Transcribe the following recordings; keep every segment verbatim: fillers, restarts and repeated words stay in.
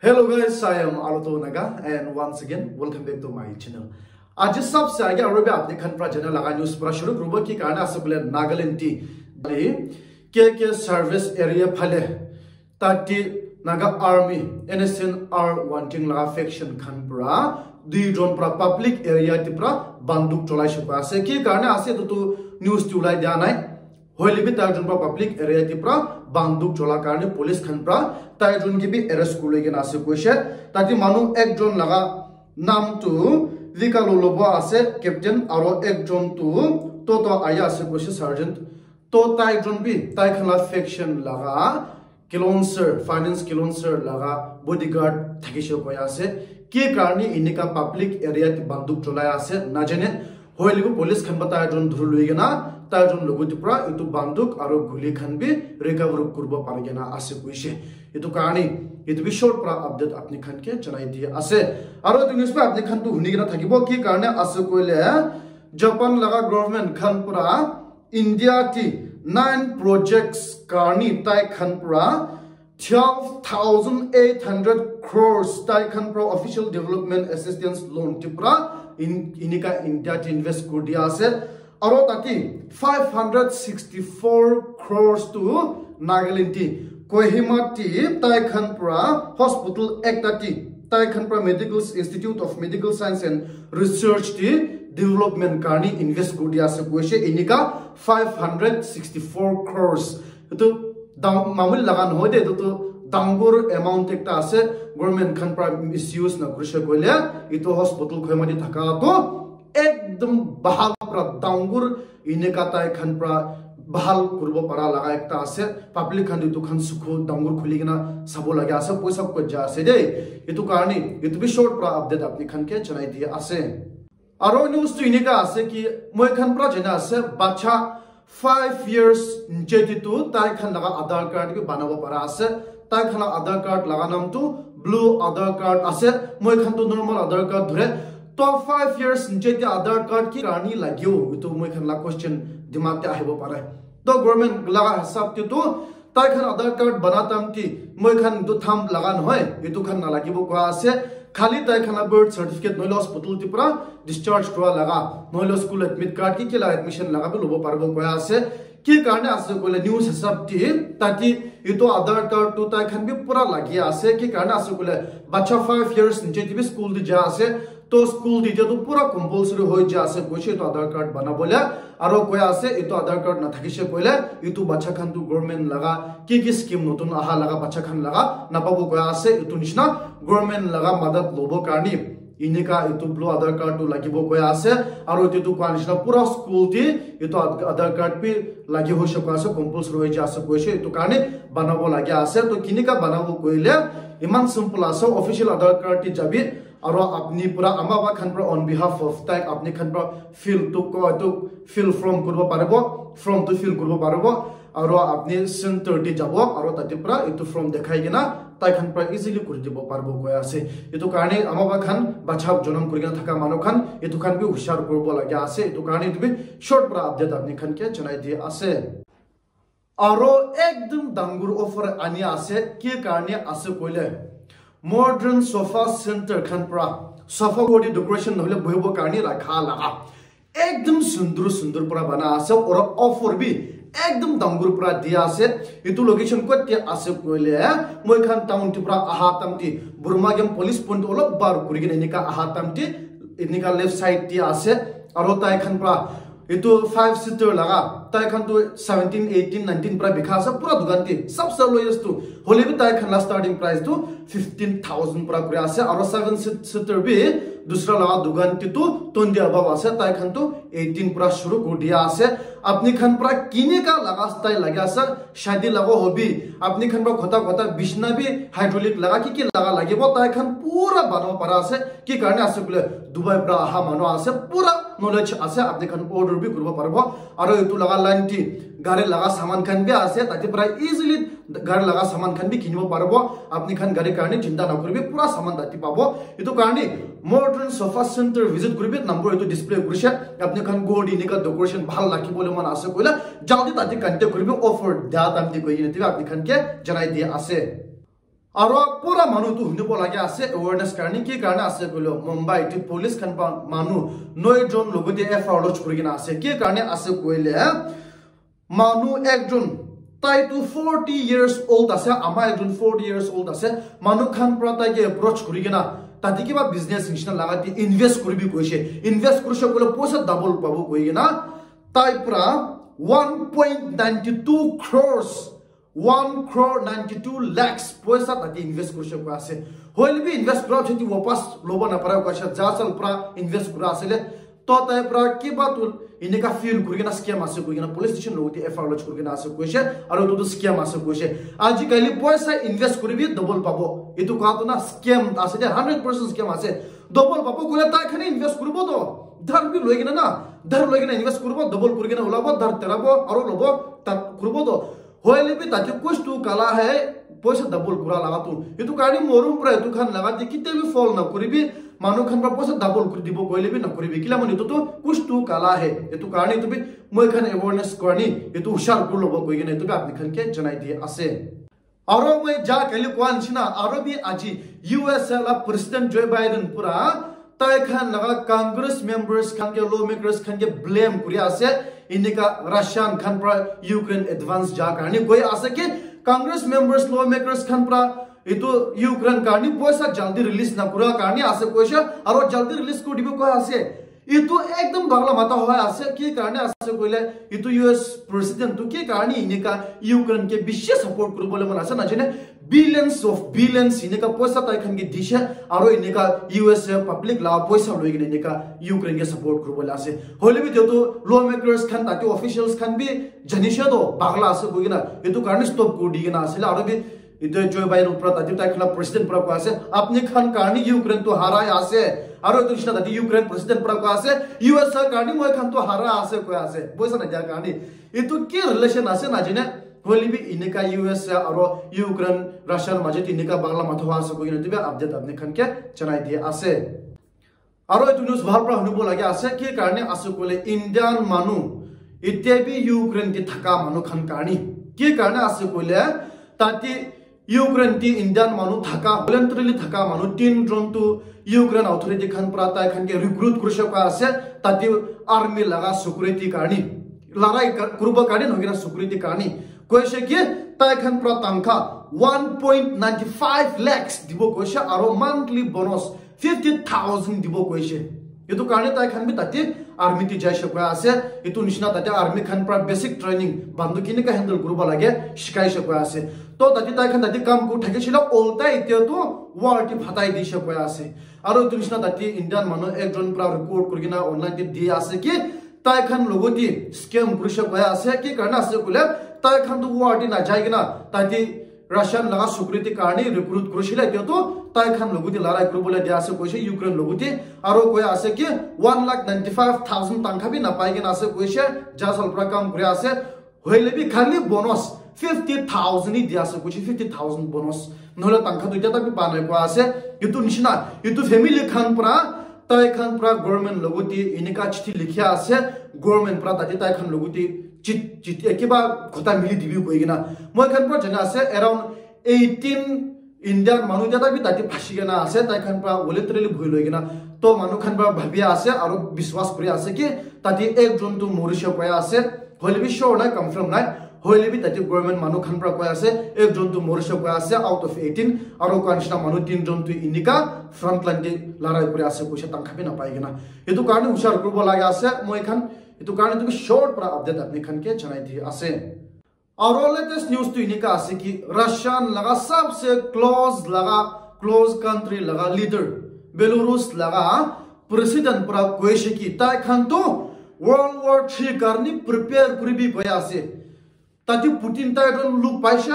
Hello guys, I am Aroto Naga and once again welcome back to my channel. Aji sabse aage aru bhi apni khan pra jana laga news pra shuru kuribo ki karne ase bole Nagaland ti K K service area phale tati Naga army N S N R wanting laga faction khan pra dui jon pra public area ti pra banduk cholai shuka ase ki karne ase tu tu news ti ulai dia nai. Hoile bi tai jon pra public area ti pra banduk chola karne police khan pra tai jon ke bi arrest kuri kena ase koise. Tati manu ek jon laga nam tu Vika Lolobo ase captain aro ek jon tu Toto Aya ase koise sergeant. To tai jon bi tai khan la faction laga Kilonser, finance Kilonser laga bodyguard thakishe koi ase. Ki karne inika public area te banduk cholai ase najane. Hoile bi police khan ba tai jon dhuri lui kena tai jon logo ti pra itu banduk aro guli khan bi recover kuribo pari kena ase koise. Itu karne itu bi short pra update apni khan ke janai di ase. Aro itu news pra apni khan tu huni kena thakibo ki karne ase koile Japan laga government khan pra India ti nine projects karni tai khan pra twelve thousand eight hundred crores tai khan pra official development assistance loan ti pra in, inika India ti invest kuri dia ase. Aro tati five hundred sixty-four crores tu Nagaland ti Kohima ti tai khan pra hospital ekta ti tai khan pra Medical Institute of Medical Science and Research ti development karni invest kuri dia ase koise inika five hundred sixty-four crores. Itu dang mamuli laga nohoi de itu tu dangur amount ekta ase. Government khan pra misuse na kurise koile itu hospital Kohima ti thaka tu ekdom bahal pra dangur inika tai khan pra bahal kuribo para laga ekta ase. Public khan itu khan sukhu dangur khuli kena sabo lage ase poisa koi ja ase de. Itu karne itu bi short pra update apni khan ke janai dia ase. Aro news tu inika ase ki moi khan pra jana ase bacha five years nche ti tu tai khan laga Aadhaar card bi banabo para ase. Tai khan laga Aadhaar card laga nam tu blue Aadhaar card ase. Moi khan tu normal Aadhaar card dhure. To five years nche ti Aadhaar card ki karni lagyo itu moi khan la question dimag te ahibo pare. To government laga hisab te tu tai khan Aadhaar card bana tam ti moi khan tu tham laga nohoi itu khan nalagibo koa ase. Khali tai khan la birth certificate nohole hospital ti pra discharge kura laga nohole school admit card ki ki la admission laga bi lobo paribo koa ase. Ki karne ase koile news hisab ti tati itu Aadhaar card tu tai khan bi pura lagi ase ki karne ase koile bacha five years nche ti bi school ti ja ase. To school ti ja tu pura compulsory hoi ja ase koise itu Aadhaar card bana bole. Aro koi ase itu Aadhaar card na thakise koile itu bacha khan tu government laga ki ki scheme notun aha laga bacha khan laga napabo koi ase. Itu nishina government laga madad lobo karne inika itu blue Aadhaar card tu lagibo koi ase. Aro itu tu koi nishina pura school ti itu Aadhaar card bi lagi hoi shaka ase compulsory hoi ja ase koise itu karne banabo lagi ase. To kinika banabo koile iman simple ase official Aadhaar card ti jabi aro apni pura ama ba khan pra on behalf of tai apni khan pra fill tu ko tu fill form kuribo paribo form tu fill kuribo paribo. Aro apni center ti jabo aro tati pra itu form dekhai kena tai khan pra easily kuri dibo paribo koi ase. Itu karne ama ba khan bacha jonam kuri kena thaka manu khan itu khan bi hushar kuribo lage ase. Itu karne itu bi short pra update apni khan ke janai di ase. Aro ekdom dangur offer ani ase ki karne ase koile modern sofa center khan pra sofa body decoration nohole bohibo karne rakha laga ekdom sundur sundur pra bana ase aro offer bi ekdom dangur pra dia ase. Itu location kot te ase koile moi khan town ti pra aha tam ti Burma Game police point olop bar kuri kena enika aha tam ti enika left side ti ase. Aro tai khan pra itu five seater laga tai khan tu seventeen eighteen nineteen pra bikha ase pura dukan ti sabse lowest tu hole bi tai khan la starting price tu fifteen thousand pra kuri ase aro seven seat- seater bi dusra laga dukan ti tu twenty above ase tai khan tu eighteen pra shuru kuri dia ase. Apni khan pra kinika laga style lagi ase shadi laga hobi apni khan pra khota khota bishna bi hydraulic laga ki ki laga lagibo tai khan pura banabo para ase. Ki karne ase koile Dubai pra aha manu ase pura knowledge ase apni khan order bi kuribo paribo. Aro itu laga line ti gari laga saman khan bi ase tati pra easily gari laga saman khan bi kinibo paribo. Apni khan gari karne chinta nakuribi pura saman tati pabo. Itu karne modern sofa center visit kuribi number itu display kurise. Apni khan ghor di enika decoration bhal rakhi bole mon ase koile jaldi tati contact kuribi offer dia time ti koi kena apni khan ke janai dia ase. Aro pura manu tu hunibo lage ase awareness karni, ki karne ase koile Mumbai ti police khan pa manu noi jon logote F I R lodge kuri kena ase. Ki karne ase koile manu ekjon, tai tu forty years old ase, ama ekjon forty years old ase, manu khan pra tai ke approach kuri kena tate kiba business nishina laga te invest kuribi koise. Invest kurise koile poisa double pabo koi kena tai pra one point nine two crores, one crore ninety two lakhs poisa tate invest kurise koi ase. Hoile bi invest kura cheti wapas loba na para koi ase, ja sal pra invest kura ase le to tai pra kiba tu inika feel kuri kena scam ase koi kena police station logote F I R lodge kuri kena ase koise, aro tu tu scam ase koise. Aji kali poisa invest kuribi double pabo. Itu ka tu na scam ase de, hundred percent scam ase. Double pabo koile tai khane invest kuribo to. Dhar bi loi kena na, dhar loi kena invest kuribo, double kuri kena ulabo, dhar terabo, aro lobo, ta kuribo to. Hoile bi tate kuch tu kala hai, poisa double kura laga tu. Itu karni morom pura itu khan laga te kitia bi fall na kuribi, manu khan pra poisa double kuri dibo koile bi na kuribi. Kila manu itu tu kuch tu kala hai. Itu karni itu bi moi khan awareness karni, itu hushar kuri lobo koi kena itu bi apni khan ke janai di ase. Aro moi ja kali koa nishina, aro bi aji U S A la President Joe Biden pura tai khan laga Congress members khan ke, lawmakers khan ke blame kuri ase. Inika Russian khan pra Ukraine advance ja karni koi ase ki Congress members, lawmakers khan pra itu Ukraine karni poisa jaldi release na kura karni ase koise, aro jaldi release kuri dibo koi ase. Itu ekdom bagla mata hoi ase, ki karne ase koile itu U S president tu ki karne inika Ukraine ke bishi support kuribole mon ase na jane billions of billions inika poisa tai khan ke dishe, aro inika U S A public la poisa loi kena inika Ukraine ke support kuribole ase. Hoile bi tu lawmakers khan, tate officials khan bi janishe to bagla ase koi kena itu karne stop kuri di kena ase, aro bi itu Joe Biden pra tate tai khan president pra koi ase, apni khan karni Ukraine tu harai ase. Aro itu nishina tate Ukraine president pra koi ase, U S A karni moi khan tu hara ase koi ase. Poisa na dia karni. Itu ki relation ase na jane. Hoile bi inika U S A aro Ukraine, Russia maje tu inika bagla matha ase koi kena itu bi update apni khan ke janai dia ase. Aro itu news bhal pra hunibo lage ase, ki karne ase koile Indian manu, ite bi Ukraine te thaka manu khan karne. Ki karne ase koile, tate Ukraine te Indian manu thaka, voluntarily thaka manu tin jon tu Ukraine authority khan pra tai khan ke recruit kurise koi ase, tate army laga security karne. Larai ka-, kuribo karne, nohoi kena security karne. Koise ki, tai khan pra tangkha one point nine five lakhs dibo koise, aro monthly bonus fifty thousand dibo koise. Itu karne tai khan bi tate army te jaise koi ase. Itu nishina tate army khan pra basic training, bandu kinika handle kuribo lage, shikaise koi ase. To tate tai khan tate kam kuri thakisila, olta itya to war te phatai dise koi ase. Aro itu nishina tate Indian manu ekjon pra report kuri kena online te di ase ki, tai khan logote scam kurise koi ase, ki karne ase koile, tai khan tu war te na jai kena, tate Russian laga security karne recruit kurisile, kyo to tai khan logote larai kuribole dia ase koise Ukraine logote, aro koi ase ki one lakh ninety five thousand tangkha bi napai kena ase koise, ja sal pra kam kuri ase, hoile bi khali bonus fifty thousand hi dia ase koise, fifty thousand bonus, nohole tangkha tu itya tak bi pa nai koi ase, itu nishina, itu family khan pra, tai khan pra government logote inika chithi likhia ase, government pra tate tai khan logote chit, chit, eh, kiba khota mili dibi koi kena. Moi khan pra jana ase, around eighteen Indian manu jata bi tate phasi kena ase, tai khan pra voluntarily bhui loi kena. To manu khan pra bhabia ase, aro biswas kuri ase ki tate ekjon tu morise koi ase, hoile bi sure nai, confirm nai. Hoile bi tate government manu khan pra koi ase, ekjon tu morise koi ase out of eighteen, aro koa nishina manu tin jon tu inika front line te larai kuri ase, koise tangkha bi napai kena. Itu karne hushar kuribo lage ase, moi khan itu karne tu short pra update apni khan ke janai di ase. Aro latest news tu inika ase ki Russian laga sabse close laga, close country laga leader, Belarus laga president pra koise ki tai khan tu World War three karne prepare kuribi koi ase. Tate Putin tai jon look paise,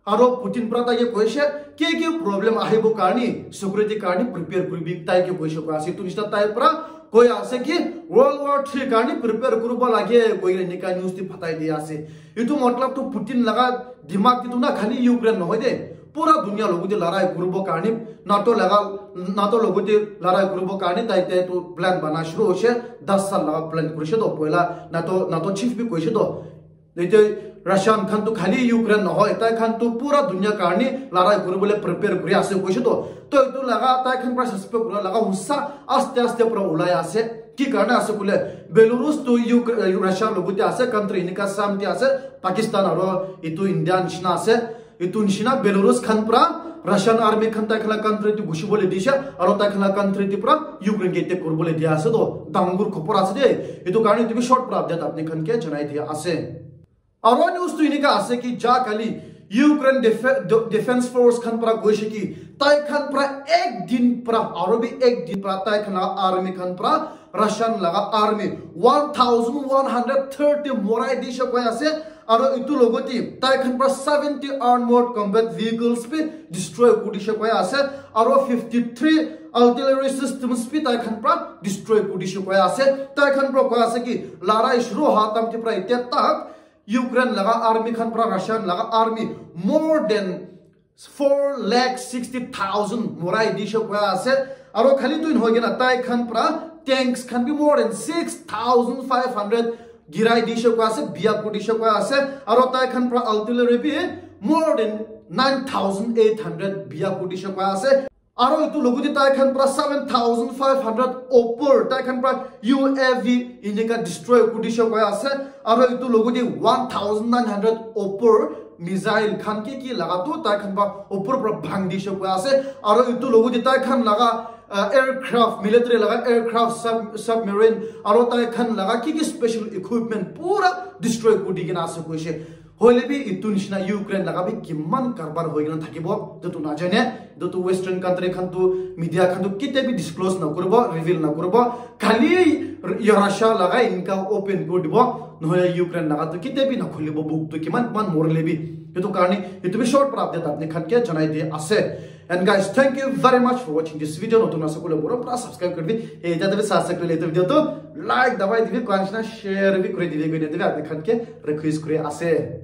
aro Putin pra tai ke koise, ki ki problem ahibo karne, security karne prepare kuribi tai ke koise koi ase. Itu nishina tai pra koi ase ki World War three karne prepare kuribo lage koi kena inika news te phatai di ase. Itu matlab tu Putin laga dimag te tu na khali Ukraine nohoi de, pura dunia logote larai kuribo karne, NATO laga, NATO logote larai kuribo karne tai, tai tu plan bana shuru hoise, das sal laga plan kurise to, poila NATO, NATO chief bi koise to. Ete Russian khan tu khali Ukraine nohoi, tai khan tu pura dunia karni larai kuribole prepare kuri ase koise to. To etu laga tai khan pra suspect kura laga hussa aste aste pra ulai ase. Ki karne ase kule, Belarus tu Uk-, Russia logote ase, country enika sam te ase, Pakistan aro etu India nishina ase. Etu nishina Belarus khan pra Russian army khan tai khan la country te gushi bole disha, aro tai khan la country te pra Ukraine ke attack kuri bole dia ase to. Dangur khopor ase de. Etu karne etu bi short pra update apni khan ke janai dia ase. Aro news tu enika ase ki ja kali Ukraine def-, de-, defense force khan pra koise ki tai khan pra ek din pra, aro bi ek din pra tai khan la army khan pra Russian laga army one thousand one hundred thirty morai disha koi ase. Aro etu logote tai khan pra seventy armored combat vehicles bi destroy kuri disha koi ase. Aro fifty-three artillery systems bi tai khan pra destroy kuri disha koi ase. Tai khan pra koi ase ki larai shuru ha tam te pra etia tak Ukraine laga army khan pra Russian laga army more than four lakh sixty thousand morai disha koi ase. Aro khali tu hoi kena tai khan pra tanks khan bi more than six thousand five hundred girai disha koi ase, biya kuri disha koi ase. Aro tai khan pra artillery bi more than nine thousand eight hundred biya kuri disha koi ase. Aro etu logote tai khan pra seven thousand five hundred opor tai khan pra U A V enika destroy kuri disha koi ase. Aro etu logote one thousand nine hundred opor missile khan ki ki laga tu tai khan pra opor pra bhang disha koi ase. Aro etu logote tai khan laga, uh, aircraft, military laga aircraft, sub-, submarine, aro tai khan laga ki ki special equipment pura destroy kuri di kena ase koise. Hoile bi etu nishina Ukraine laga bi kiman karbar hoi kena thakibo, etu tu najane, etu tu Western country khan tu, media khan tu ketia bi disclose na kuribo, reveal na kuribo. Khali Russia laga enika open kuri dibo, nohole Ukraine laga tu ketia bi na khulibo book tu kiman kiman morile bi. Etu karne, etu bi short pra update apni khan ke janai di ase. And guys, thank you very much for watching this video. Notun ase kule boro pra subscribe kuri di. Eta te bi subscribe kuri le etu video tu like dabai dibi, koi nishina share bi kuri dibi, koi dibi apni khan ke request kuri ase.